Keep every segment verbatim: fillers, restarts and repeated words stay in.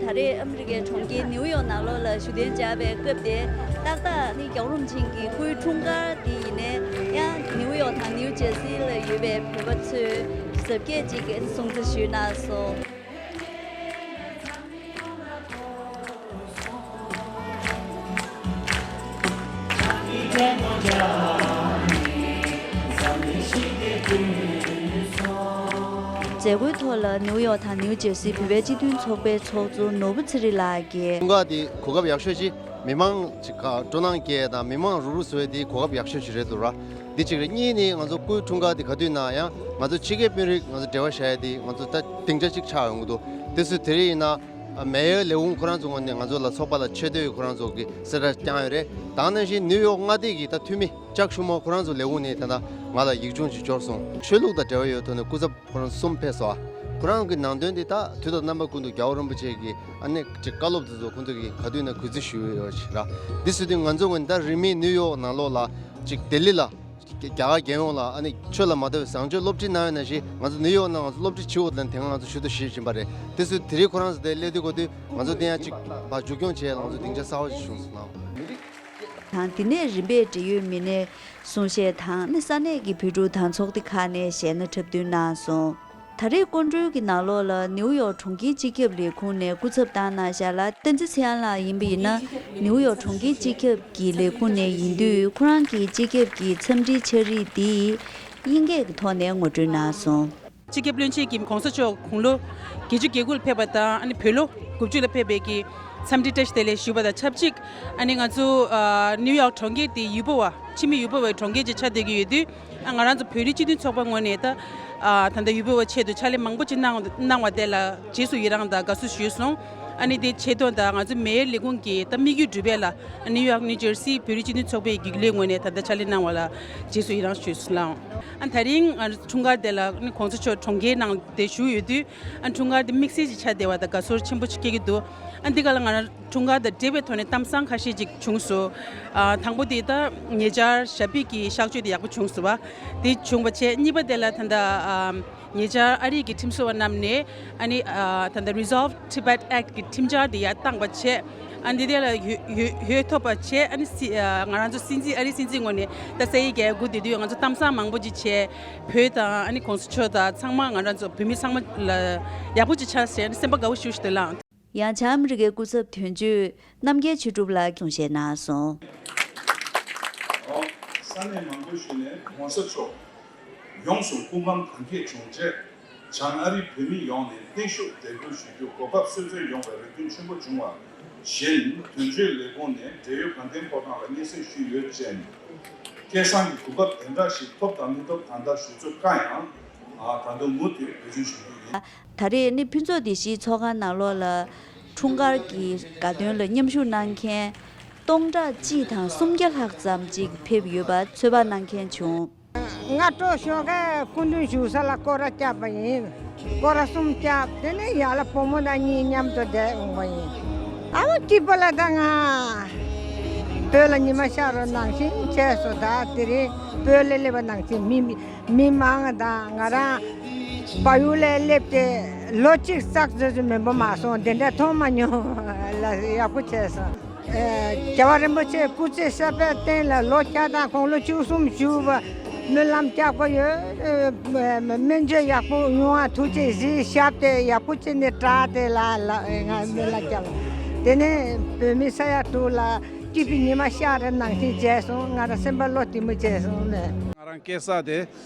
ད་རེས་ཨ་མི་རི་ཀའི་གྲོང་ཁྱེར་ནིའུ་ཡོག་ནང་ལོགས་ལ་བཞུགས་གདན་འཇགས་པའི་སྐབས་དེ་ཏག་ཏག་ནི་རྒྱལ་བ་རིན་པོ་ཆེ་གི་སྐུའི་འཁྲུངས་སྐར་དེ་ཡིན་ནའི་ཡང་ནིའུ་ཡོག་དང་ནིའུ་ཇར་སི་ལ་ཡོད་པའི་བོད་པ་ཚོས་གཟབ་རྒྱས་ཅིག་སྲུང་བརྩི་ཞུས་གནང་སོང་། མཛད་སྒོའི་ཐོག་ལ་ནིའུ་ཡོག་དང་ནིའུ་ཇར་སིའི་བོད་པའི་སྤྱི་མཐུན་ཚོགས་པའི་ཚོགས་གཙོ་ནོར་བུ་ཚེ་རིང་ལགས་ཀྱིས། འཁྲུངས་སྐར་འདི་གོ་སྐབས་ཡག་ཤོས་ཅིག་མི་མང་ཅིག་ཁ་སྤྲོ་སྣང་སྐྱེ་དང་མི་མང་རུག་རུག་བཟོ་ཡས་འདི་གོ་སྐབས་ཡག་ཤོས་ཅིག་རེད་འདུག་ར། འདི་གཅིག་རེད། གཉིས་ནི་ང་ཚོ་སྐུའི་འཁྲུངས་སྐར་འདི་ག་དུས་ན་ཡང་ང་ཚོ་ཕྱི་རྒྱལ་དཔོན་རིགས་ང་ཚོ་འབྲེལ་བ་བྱ་ཡས་འདི་ང་ཚོ་ད་སྡིངས་ཆ་གཅིག་ཆགས་ཡོང་གི་འདུག་དེ་ཚོ་དེ་རིང་ཡིན་ན་མེ་ཡོར་ལས་ཁུངས་ཁོ་རང་ཚོ་ངོས་ནས་ང་ཚོ་ལ་ཚོགས་པ་ལ་ཆེ་བསྟོད་ཁོ་རང་ཚོ་གི་གསལ་བསྒྲགས་བསྐྱངས་ཡོད་རེད། ད་ག་ནང་བཞིན་ནིའུ་ཡོག་མངའ་སྡེ་གི་ད་འཐུས་མི་ཅག་ཤུ་མོ་ཁོ་རང་ཚོ་ལས་ཁུངས་ནས་ད་ལྟ་ང་ལ་ཡིག་ཆུང་ཅིག་འབྱོར་སོང་། ཆོས་ལུགས་དང་འབྲེལ་བ་ཡོད་ཐོག་ནས་སྐུ་ཚབ་ཁོ་རང་གསུམ་ཕེབས་སོང་། ཁོ་རང་གི་ནང་དོན་འདི་དག་དུས་དང་རྣམ་པ་ཀུན་ཏུ་རྒྱལ་བ་རིན་པོ་ཆེ་གི་ཨ་ནི་ཅིག་བཀའ་སློབ་དེ་ཚོ་ཁོང་ཚོ་གིས་ག་དུས་ན་གུས་བརྩི་ཞུས་ཡོད་ཞེས་ར། འདི་ཟེར་དུས་ང་ཚོ་ངོས་ནས་ད་རིང་མིན་ནིའུ་ཡོག་ནང་ལོགས་ལ་ཅིག་ལྡི་ལི་ལ་རྒྱ་གར་རྒྱལ་ཡོངས་ལ་ཨ་ནི་ཆོས་ལ་མ་ལྟོས་པའི་བཟང་སྤྱོད་སློབ་ཁྲིད་གནང་ཡོད་ནང་བཞིན་ང་ཚོ་ནིའུ་ཡོག་ནང་ང་ཚོ་སློབ་ཁྲིད་བྱེད་དགོས་ལ་དེ་སྔ་ང་ཚོ་ཞུ་དོ་ཞུས་བཞིན་པ་རེད། དེ་ཚོ་དེ་རིང་ཁོ་རང་ཚོ་དེ་སླེབས་དུས་གོ་དུས་ང་ཚོ་དེ་ཡང་ཅིག་ཕར་མཇུག་སྐྱོང་བྱས་ང་ཚོ་སྡིངས་ཆ་གསར་པ་ཞིག་བྱུང་སོང་ལ། དང་དེ་ནས་རིམ་པས་འབྲེལ་ཡོད་མི་སྣས་གསུང་བཤད་དང་ནི་ས་གནས་ཀྱི་བོད་ཕྲུག་དང་ཚོགས་སྡེ་ཁག་ནས་གཞས་སྣ་འཁྲབ་སྟོན་གནང་སོང་། ད་རེས་སྐུ་མགྲོན་གྱི་ནང་ལོགས་ལ་ནིའུ་ཡོག་གྲོང་ཁྱེར་སྤྱི་ཁྱབ་ལས་ཁུངས་ནས་སྐུ་ཚབ་བཏང་གནང་བཞག་ལ། བསྟན་འཛིན་ཚེ་དབྱངས་ལགས་ཡིན་པ་ཡིན་ན་ནིའུ་ཡོག་གྲོང་ཁྱེར་སྤྱི་ཁྱབ་ཀྱི་ལས་ཁུངས་ནས་ཡིན་དུས་ཁོ་རང་གིས་སྤྱི་ཁྱབ་ཀྱི་འཚམས་འདྲིའི་ཕྱག་བྲིས་འདི་དབྱིན་སྐད་ཀྱི་ཐོག་ནས་ངོ་སྤྲོད་གནང་སོང་། སྤྱི་ཁྱབ་བློན་ཆེན་གྱིས་གོང་ས་མཆོག་དགུང་ལོ་བརྒྱད་ཅུ་གྱ་དགུ་ལ་ཕེབས་པ་དང་ཨ་ནི་བོད་ལོ་དགུ་བཅུ་ལ་ཕེབས་པའི་གི་འཚམས་འདྲི་བཀྲ་ཤིས་བདེ་ལེགས་ཞུ་བ་དང་ཆབས་ཅིག་ཨ་ནི་ང་ཚོ་ཨ་ནིའུ་ཡོག་གྲོང་ཁྱེར་དེ་ཡུལ་སྤོ་བ་ཕྱི་མི་ཡུལ་སྤོ་བའི་གྲོང་ཁྱེར་ཅིག་ཆགས་བསྡད་ཀྱི་ཡོད་དུས་ཨ་ང་རང་ཚོ་བོད་རིགས་སྤྱི་མཐུན་ཚོགས་པ་ངོས་ནས་ད་ཨ་ད་ལྟ་ཡུལ་སྤོ་བའི་ཆེད་དུ་ཕྱག་ལས་མང་པོ་ཅིག་གནང་གནང་བ་དེ་ལ་རྗེས་སུ་ཡི་རང་དང་དགའ་བསུ་ཞུས་སོང་། ཨ་ནི་དེ་ཆེད་དུ་ད་ང་ཚོ་མེ་ཡོར་ལས་ཁུངས་ཀྱི་ད་དམིགས་ཡུལ་འགྲུབ་པ་ལ་ནིའུ་ཡོག་ནིའུ་ཇར་སི་བོད་རིགས་སྤྱི་མཐུན་ཚོགས་པའི་རྒྱུགས་ལས་ངོས་ནས་ད་ལྟ་ཕྱག་ལས་གནང་བ་ལ་རྗེས་སུ་ཡི་རང་ཞུས་སོང་ལགས། ཨ་ད་རིང་ང་འཁྲུངས་སྐར་དེ་ལ་ནི་གོང་ས་མཆོག་གྲོང་ཁྱེར་ནང་དེ་བཞུགས་ཡོད་དུས་ཨ་འཁྲུངས་སྐར་དེ་དམིགས་བསལ་ཅིག་ཆགས་བསྡད་པ་དང་དགའ་ཚོར་ཆེན་པོ་ཅིག་སྐྱེ་གི་འདུག་ཨ་འདི་ག་ལ་ང་རང་འཁྲུངས་སྐར་དང་འབྲེལ་བའི་ཐོག་ནས་གཏམ་བཟང་ཁ་ཤས་ཅིག་བྱུང་སོང་། ཨ་དང་པོ་དེ་ད་ཉེ་ཆར་ཞབས་པད་ཀྱི་གཤག་བཅོས་དེ་ཡག་པོ་བྱུང་སོང་བ། དེ་བྱུང་བ་བྱས་གཉིས་པ་དེ་ལ་ད་ལྟ་ཨ་ཉེ་ཆར་ཨ་རི་གི་ཁྲིམས་བཟོ་བ་རྣམས་ནས་ཨ་ནི་ཨ་ད་ལྟ་Resolve Tibet Act གི་ཁྲིམས་འཆར་དེ་ཡར་བཏང་བ་བྱས། ཨ་འདི་དེ་ལ་ཡོ་ཡོ་ཡོད་ཐོབ་པ་བྱས། ཨ་ནི་སི་ཨ་ང་རང་ཚོ་སྲིད་འཛིན་ཨ་རིའི་སྲིད་འཛིན་ངོས་ནས་ད་ས་ཡི་རྒྱལ་སྒོ་དེ་དུས་ང་ཚོ་གཏམ་བཟང་མང་པོ་ཅིག་བྱས། བོད་དང་ཨ་ནི་གོང་ས་མཆོག་དང་ཚང་མ་ང་རང་ཚོ་བོད་མི་ཚང་མ་ལ་ཡག་པོ་ཅིག་ཆགས་ཟེར་ནས་སེམས་པ་དགའ་བོ་ཞུ་ཞུ་དེ་ལངས། ཡང་བྱང་ཨ་མི་རི་ཀའི་སྐུ་ཚབ་དོན་གཅོད་རྣམ་རྒྱལ་ཆོས་གྲུབ་ལགས་གསུང་བཤད་གནང་སོང་། ཨོ། ས་གནས་མང་པོ་ཞིག་ནས་གོང་ས་མཆོག་ཡོངས་སུ་སྐུ་ཁམས་དྭངས་སྐྱེད་བྱུང་རྗེས། བྱང་ཨ་རིའི་བོད་མི་ཡོངས་ནས་བརྟན་བཞུགས་དད་འབུལ་ཞུ་རྒྱུ་གོ་སྐབས་སོན་རྩོན་ཡོང་བའི་རེ་འདུན་ཆེན་པོ་བྱུང་བ་བཞིན། དོན་གཅོད་ལས་ཁུངས་ནས་འབྲེལ་ཡོད་དགའ་ལྡན་ཕོ་བྲང་ལ་སྙན་སེང་ཞུས་ཡོད་ཅིང་། སྐལ་བཟང་གི་གོ་སྐབས་དེ་འདྲ་ཞིག་ཐོབ་དང་མི་ཐོབ་ད་ལྟ་ཞུ་ཚོད་དཀའ་ཡང་། ཨ་ད་དུང་མུ་མཐུད་འབད་བརྩོན་ཞུ་རྒྱུ་ཡིན། ད་རེས་ནི་ཕུན་ཚོགས་བདེ་སྐྱིད་ཚོགས་ཁང་ནང་ལོགས་ལ་འཁྲུངས་སྐར་གྱི་དགའ་སྟོན་ལ་མཉམ་ཞུགས་གནང་མཁན་སྟོང་ཕྲག་གཅིག་དང་སུམ་བརྒྱ་ལྷག་ཙམ་ཅིག་ཕེབས་ཡོད་པ་ཚོད་དཔག་གནང་མཁན་བྱུང་། སྔ་དྲོ་ཞོགས་ཀས་སྐུ་མདུན་བཞུགས་ས་ལ་སྐོར་ར་བརྒྱབ་པ་ཡིན། སྐོར་ར་གསུམ་བརྒྱབ། དེ་ནས་ཡར་ལ་བུ་མོ་དང་གཉིས་མཉམ་དུ་བསྡད་འོང་བ་ཡིན། ཨ་བ་སྐྱིད་པོ་ལ་ད་ང་བོད་ལ་ཉི་མ་ཤར་བ་ནང་བཞིན་བྱས་སོ། ད་དེ་རིང་བོད་ལ་སླེབས་པ་ནང་བཞིན་མི་མི་མང་དང་ང་རང་བལ་ཡུལ་ལ་སླེབས་ཏེ་ལོ་གཅིག་ཙག་ཙིག་ཙིག་མང་པོ་མ་སོང་། དེ་འདྲ་མཐོང་མ་མྱོང་། ལ་ཡག་པོ་བྱས་སོང་། ཨེ། རྒྱལ་བ་རིན་པོ་ཆེ་སྐུ་ཚེ་ཞབས་པད་བརྟན་ལ་ལོ་བརྒྱ་དང་དགུང་ལོ་བཅུ་གསུམ་བཞུགས་པ་སྨོན་ལམ་རྒྱག་གི་ཡོད། ཨེ། སྨན་བཅོས་ཡག་པོ་ཡོང་བ་ཐུགས་རྗེ་གཟིགས། ཞབས་དེ་ཡག་པོ་བྱས་ནས་དྲག་དེ་ལ་ལ་ང་སྨོན་ལམ་རྒྱབ། དེ་ནས་བོད་མི་ས་ཡ་དྲུག་ལ་སྐྱིད་པའི་ཉི་མ་ཤར་རེ་ནང་བཞིན་བྱས་སོང་། ང་རང་སེམས་པ་བློ་བདེ་མོ་བྱས་སོང་ནས། ང་རང་སྐྱེས་ས་དེ་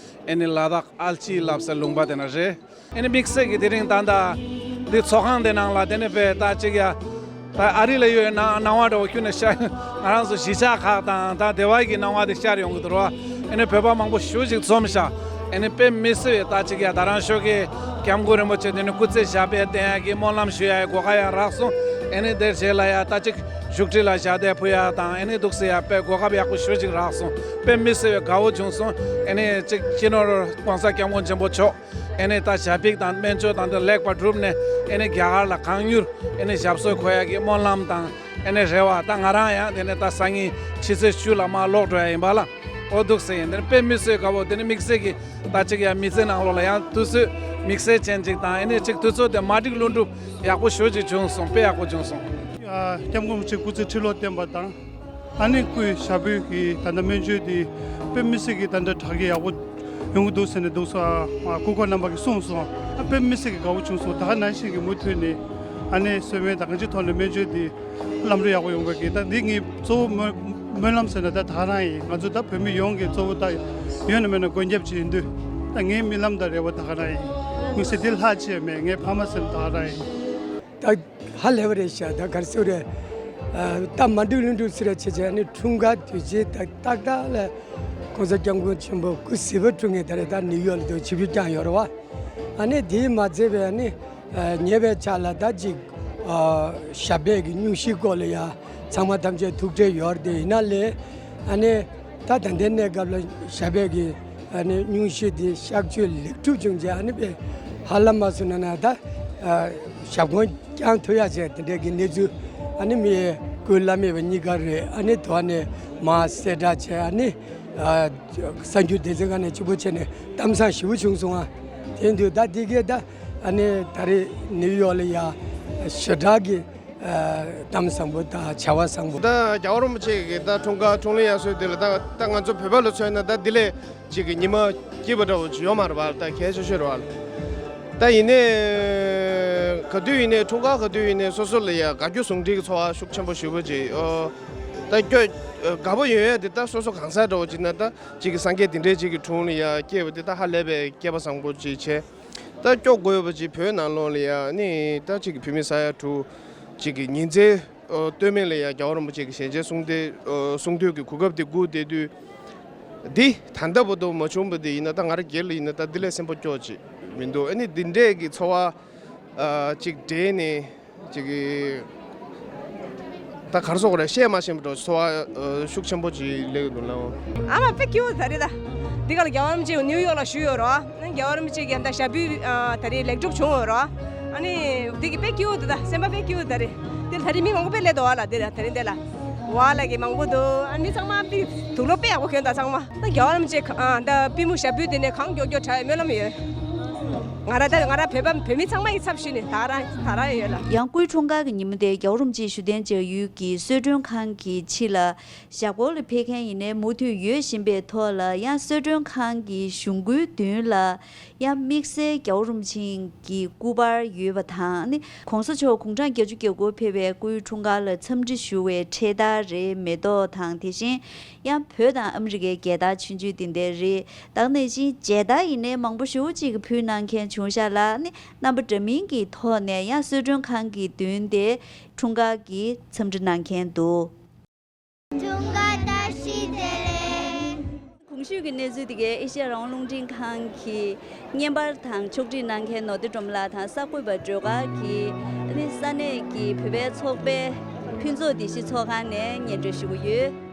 ཨེ་ནི་ལ་དྭགས་ཨལ་ཅི་ལབ་ས་ལུང་པ་དེ་ན་རེད། ཨེ་ནི་དམིགས་བསལ་གྱི་དེ་རིང་ད་ལྟ་འདི་ཚོགས་ཁང་དེ་ནང་ལ་དེ་ནི་དཔེ་ད་ཅིག་ཡ། ད་ཨ་རི་ལ་ཡོད་ན་སྣང་བ་འདྲ་བོ་ཁྱོན་ནས་ཤར། ང་རང་ཚོ་གཞིས་ཆགས་ཁག་དང་ད་སྡེ་བ་གི་སྣང་བ་དེ་ཤར་ཡོང་གི་འདུག་རོ། ཨེ་ནི་བོད་པ་མང་པོ་ཞེ་ཅིག་འཛོམས་ཤག་ཨེ་ནི་དཔེ་མི་སྲིད་པའི་ད་ཅིག་ཡ་ད་རང་ཤོག་གི་སྐྱབས་མགོན་རིན་པོ་ཆེ་དེ་ནི་སྐུ་ཚེ་ཞབས་པད་བརྟན་ཡག་གི་སྨོན་ལམ་ཞུ་ཡག་གི་གོ་སྐབས་ཡང་རག་སོང་། ཨེ་ནི་དེར་རྗེས་ལ་ཡ་ད་ཅིག་བཞུགས་ཁྲི་ལ་ཞབས་བརྟན་ཕུལ་ཡག་དང་ཨེ་ནི་འདུག་སེ་ཡ་དཔེ་གོ་སྐབས་ཡག་པོ་ཞེ་ཅིག་རག་སོང་། དཔེ་མི་སྲིད་པའི་དགའ་བོ་བྱུང་སོང་། ཨེ་ནི་ཅིག་སྤྱི་ནོར་༸གོང་ས་༸སྐྱབས་མགོན་ཆེན་པོ་མཆོག་ཨེ་ནི་ད་ཞབས་པད་དང་སྨན་བཅོས་དང་དེ་ལེགས་པར་གྲུབ་ནས་ཨེ་ནི་རྒྱ་གར་ལ་གང་མྱུར་ཨེ་ནི་ཞབས་སོར་འཁོད་ཡག་གི་སྨོན་ལམ་དང་ཨེ་ནི་རེ་བ། ད་ང་རང་ཡང་དེ་ནས་ད་སང་ཉིན་ཕྱི་ཚེས་བཅུ་ལ་མར་ལོག་འགྲོ་ཡ་ཡིན་པ་ལ། འོ་འདུག་སེ་ཡིན། དེ་ནི་དཔེ་མི་སྲིད་དགའ་བོ། དེ་ནི་དམིགས་བསལ་གྱི་ད་ཅིག་ཡང་མི་ཚེ་ནང་ལོགས་ལ་ཡང་དུས་ཚོད་ དམིགས་བསལ་ཅན་ཅིག་དང་ཨ་ནི་ཅིག་དུས་ཚོད་དེ་མ་འགྲིག་ལྷུན་གྲུབ་ཡག་པོ་ཞེ་ཅིག་བྱུང་སོང་། དཔེ་ཡག་པོ་བྱུང་སོང་། ཨ། སྐྱབས་མགོན་རིན་པོ་ཆེ་སྐུ་ཚེ་ཁྲི་ལོ་བརྟན་པ་དང་། ཨ་ནི་སྐུའི་ཞབས་པུས་ཀྱི་ད་ལྟ་སྨན་བཅོས་འདི་དཔེ་མི་སྲིད་ཀྱི་ད་ལྟ་དྲག་གི་ཡག་པོ་ཡོང་གི་འདུག་ཟེར་ནས་འདུག་སོ། ཨ། སྐུ་འཁོར་རྣམ་པ་གིས་གསུངས་སོང་། ཨ། དཔེ་མི་སྲིད་ཀྱི་དགའ་བོ་བྱུང་སོང་། ད་ག་ནང་བཞིན་གྱི་མུ་མཐུད་ནས་ཨ་ནི་གསོལ་སྨན་དང་གང་ཅིའི་ཐོག་ནས་སྨན་བཅོས་འདི་ལམ་འགྲོ་ཡག་པོ་ཡོང་བའི་གི། ད་འདི་ངའི་གཙོ་བོ་སྨོན་སྨོན་ལམ་ཟེར་ན་ད་ད་ག་རང་ཡིན། ང་ཚོ་ད་བོད་མི་ཡོངས་ཀྱི་གཙོ་བོ་ད་ཡོད་ན་མེད་ན་མགོན་སྐྱབས་ཅིག་ཡིན་དུས། ད་ངའི་རྨི་ལམ་དང་རེ་བ་ད་ག་རང་ཡིན། དམིགས་བསལ་འདི་ལྷག་བཅས་མེད། ངའི་ཕ་མ་ཟེར་ན་ད་ག་རང་ཡིན། ད་ཧ་ལས་པ་རེད་ཤག་ད་ག་རེ་ཟེར་རེད། ཨ། ད་མ་འགྲིག་ལྷུན་གྲུབ་ཟེར་ར་བྱས་བྱས་ནི་འཁྲུངས་སྐར་དུས་ཆེན་ད་ཏག་ཏག་ལ་༸གོང་ས་༸སྐྱབས་མགོན་ཆེན་པོ་སྐུ་གཟི་དཔལ་འཁྲུངས་མཁན་ད་རེད། ད་ནིའུ་ཡོག་ལ་དུ་ཆིབས་བསྒྱུར་བསྐྱངས་ཡོད་རེད་བ། ཨ་ནི་དེས་མ་ཚད་པའི་ཨ་ནི་ཉེ་བའི་ཆར་ལ་ད་ཅིག་ཨ། ཞབས་པད་ཀྱི་སྙུང་གཞིའི་སྐོར་ལ་ཡ་ཚང་མ་ཐམས་ཅད་ཐུགས་ཁྲལ་ཡོད་རེད། དེ་ཡིན་ན་ལས་ཨ་ནི་ད་ད་ལྟའི་གནས་སྐབས་ལ་ཞབས་པད་ཀྱི་ཨ་ནི་སྙུང་གཞི་དེ་གཤག་བཅོས་ལེགས་གྲུབ་བྱུང་རྗེས་ཨ་ནི་དཔེ་ཧ་ལམ་མ་སོང་ན་ན་ད་ཨ། ཞབས་དགུང་བསྐྱང་ཐུབ་ཡ་བྱས་དེ་འདྲའི་གི་གནས་ཚུལ། ཨ་ནི་མི་སྐུའི་བླ་མེད་པ་གཉིས་ཀ་རེད། ཨ་ནི་དོ་ནས་མར་གསལ་བསྒྲགས་བྱས། ཨ་ནི་ཨ། གསར་འགྱུར་སྡེ་ཚན་ཁག་ནས་གཅིག་པོ་བྱས་ནས་གཏམ་བཟང་ཞེ་པོ་བྱུང་སོང་ཨ། དེ་དུས་ད་འདི་གས་ད་ཨ་ནི་ད་རེས་ནིའུ་ཡོག་ལ་ཡ་ཞེ་དྲག་གི་ཨ། གཏམ་བཟང་པོ་དང་བྱ་བ་བཟང་པོ། ད་རྒྱལ་བ་རིན་པོ་ཆེ་གི་ད་འཁྲུངས་སྐར་འཁྲུངས་ལྷ་དབྱར་གསོལ་འདི་ལ་ད་ད་ང་ཚོ་བོད་པ་ལ་མཚོན་ན་ད་འདི་ལས་ཅིག་གི་ཉི་མ་སྐྱིད་པ་འདྲ་བོ་ཅིག་ཡོད་མ་རེད་པ། ད་གལ་ཆེ་ཤོས་རེད་པ། ད་ཡིན་ནའི་ག་དུས་ཡིན་ནའི་འཁྲུངས་སྐར་ག་དུས་ཡིན་ནའི་སོ་སོ་ལ་ཡ་དགའ་སྐྱོ་ཟུང་འབྲེལ་གྱི་ཚོར་བ་ཤུགས་ཆེན་པོ་ཞེ་པོ་ཅིག་ཨོ། ད་སྐྱོ་དགའ་པོ་ཡོད་ཡ་དེ་ད་སོ་སོ་གང་ཟག་འདྲ་བོ་ཅིག་ན་ད་ཅིག་གི་སངས་རྒྱས་དེ་འདྲའི་ཅིག་གི་དྲུང་ལ་ཡ་སྐྱེས་པ་དེ་ད་ཧ་ལས་པའི་སྐྱེས་པ་བཟང་པོ་ཅིག་བྱས། ད་སྐྱོ་དགོས་པ་ཅིག་བོད་ནང་ལོགས་ལ་ཡ་ནི་ད་ཅིག་གི་བོད་མི་ས་ཡ་དྲུག་ཅིག་གི་ཉིན་མཚན་ཨོ། སྟོད་སྨད་ལ་ཡ་རྒྱལ་བ་རིན་པོ་ཆེ་གི་ཞལ་མཇལ་གསུང་དེ་ཨོ། གསུང་དུས་ཀྱི་གོ་སྐབས་དེ་སྒུག་བསྡད་དུས། འདི་ད་ལྟ་བར་དུ་མ་བྱུང་བ་དེ་ཡིན་ན་ད་ང་རང་སྒེར་ལ་ཡིན་ན་ད་འདི་ལས་སེམས་པ་སྐྱོ་ཅིག་མི་འདུག་ཨ་ནི་འདི་འདྲས་ཀྱི་ཚོར་བ་ཨ། ཅིག་འདྲེས་ནས་ཅིག་གི་ད་ག་རེ་ཟེར་དགོས་རེད། བཤད་མ་ཤེས་པ་འདྲ་ཚོར་བ་ཨ། ཤུགས་ཆེན་པོ་ཅིག་སླེབས་འདུག་ལགས། ཨ་མ་དཔེ་སྐྱིད་པོ་ད་རེད་ད། འདི་ག་ལ་རྒྱལ་བ་རིན་པོ་ཆེ་ནིའུ་ཡོག་ལ་བཞུགས་ཡོད་རེད། རྒྱལ་བ་རིན་པོ་ཆེ་གི་ད་ཞབས་པུས་ཨ། ད་རེས་ལེགས་གྲུབ་བྱུང་ཡོད་རེད། ཨ་ནི་འདི་གི་དཔེ་སྐྱིད་པོ་འདུག་ད་སེམས་པ་དཔེ་སྐྱིད་པོ་ད་རེད། འདིར་ད་རེས་མི་མང་པོ་དཔེ་སླེབས་འདུག་བ་ལ། འདི་ལ་ད་རེས་འདི་ལ་བ་ལ་གི་མང་པོ་འདུག་ཨ་ནི་ཚང་མ་དཔེ་དུག་ལོག་དཔེ་ཡག་པོ་གྱོན་ད་ཚང་མ། ད་རྒྱལ་བ་རིན་པོ་ཆེ་ཨ། ད་པུས་མོ་ཞབས་པུས་དེ་ནས་གང་མགྱོགས་མགྱོགས་དྲག་ཡོད་སྨོན་ལམ་ཡོད། ང་རང་ད་ང་རང་བོད་པ་བོད་མི་ཚང་མ་ཡི་ཚབ་ཞུས་ནས་ད་རང་ད་རང་ཡོད་ལ། ཡང་སྐུའི་འཁྲུངས་སྐར་གྱི་ཉིན་མོ་དེ་རྒྱལ་བ་རིན་པོ་ཆེ་བཞུགས་གདན་འཇགས་ཡུལ་གྱི་གསོལ་མགྲོན་ཁང་གི་ཕྱི་ལ། ཞབས་སྐོར་ལ་ཕེབས་མཁན་ཡིན་ནའི་མུ་མཐུད་ཡོད་བཞིན་པའི་ཐོག་ལ་ཡང་གསོལ་མགྲོན་ཁང་གི་གཞུང་སྒོའི་མདུན་ལ་ཡང་དམིགས་བསལ་རྒྱལ་བ་རིན་པོ་ཆེ་གི་སྐུ་པར་ཡོད་པ་དང་ནི། ༸གོང་ས་མཆོག་དགུང་གྲངས་བརྒྱད་ཅུ་གྱ་དགུ་ཕེབས་པའི་སྐུའི་འཁྲུངས་སྐར་ལ་འཚམས་འདྲི་ཞུ་བའི་འཕྲེད་དར་རེད། མེ་ཏོག་དང་དེ་བཞིན་ཡང་བོད་དང་ཨ་མི་རི་ཀའི་རྒྱལ་དར་ཆུང་ཆུང་དེ་འདྲ་རེད། ད་ག་ནང་བཞིན་མཇལ་དར་ཡིན་ནའི་མང་པོ་ཞེ་པོ་ཅིག་གིས་ཕུལ་གནང་མཁན་བྱུང་ཤག་ལ་ནི། རྣམ་པ་འདྲ་མིན་གྱི་ཐོག་ནས་ཡང་གསོལ་མགྲོན་ཁང་གི་མདུན་དེ་འཁྲུངས་སྐར་གྱི་འཚམས་འདྲི་གནང་མཁན་འདུག་འཁྲུངས་སྐར་བཀྲ་ཤིས་བདེ་ལེགས། གོང་ཞུས་ཀྱི་གནས་ཚུལ་དེ་གའི་ཨེ་ཤེ་ཡ་རང་དབང་རླུང་འཕྲིན་ཁང་གི་བརྙན་པར་དང་ཕྱོགས་སྒྲིག་གནང་མཁན་ནོར་བདེ་སྒྲོལ་མ་ལགས་དང་གསར་འགོད་པ་སྒྲོལ་དཀར་གྱིས་ནི་ས་གནས་ཀྱི་བོད་པའི་ཚོགས་པའི་ཕུན་ཚོགས་བདེ་སྐྱིད་ཚོགས་ཁང་ནས་སྙན་སྒྲོན་ཞུ་གི་ཡོད།